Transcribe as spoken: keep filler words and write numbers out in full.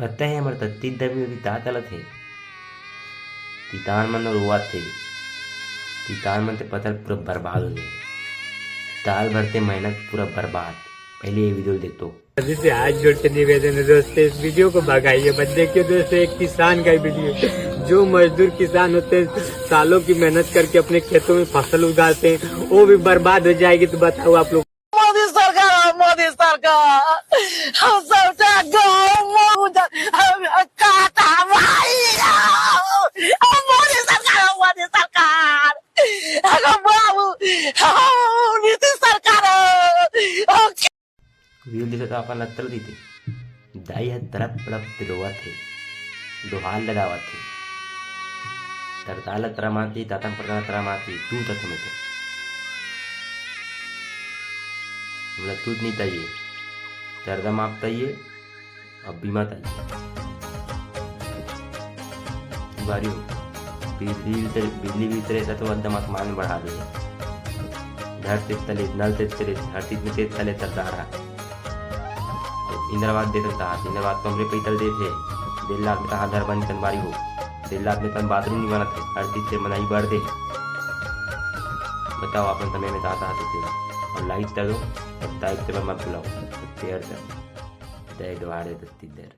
पता है, हमर तत्ती दबी अभी तात अलत हे। किसान मन रोवत हे। किसान मन ते फसल पूरा बर्बाद हो गए। साल भर ते मेहनत पूरा बर्बाद। पहले ये वीडियो देख तो। सभी से हाथ जोड़ के निवेदन है दोस्तों, इस वीडियो को भगाइए मत। देखिए दोस्तों, एक किसान का वीडियो। जो मजदूर किसान होते हैं, सालों की मेहनत करके अपने खेतों में फसल उगाते हैं, वो भी बर्बाद हो जाएगी। तो बताओ आप लोग। मोदी सरकार, मोदी सरकार, हम सबका गाँव मर जा-, हम काटा भाई, हम मोदी सरकार, मोदी सरकार, अगो बाबू, हम नीतीश सरकार, हम वीडियो दिखत अपन लत्तर दीते। दाई ह तड़प तड़प रोवत हे, दोहार लगावत हे। तरताल तरा मारती, तातम परताल तरा मारती, तू तक में तो। हमला तू नहीं ताइए, दर्दा माप ताइए, अब बीमा ताइए। बारी हो। बिजली बिल तले, बिजली बिल तले तो एकदम आसमान में बढ़ा दे। घर से तले, नल से तले, हर चीज में तेज तले सरदार है। तो इंदिरा आवास दे सकता है, इंदिरा आवास तो हमरे पैसा दे थे। डेढ़ लाख में कहाँ घर बन संगवारी हो, डेढ़ लाख में कम बाथरूम नहीं बनत है, हर चीज से महंगाई बढ़ दे। बताओ, अपन समय में कहाँ कहाँ सोचेगा। और लाइक कर दो, सब्सक्राइब करना मत भूलो, शेयर कर। जय द्वारे दत्ती दर।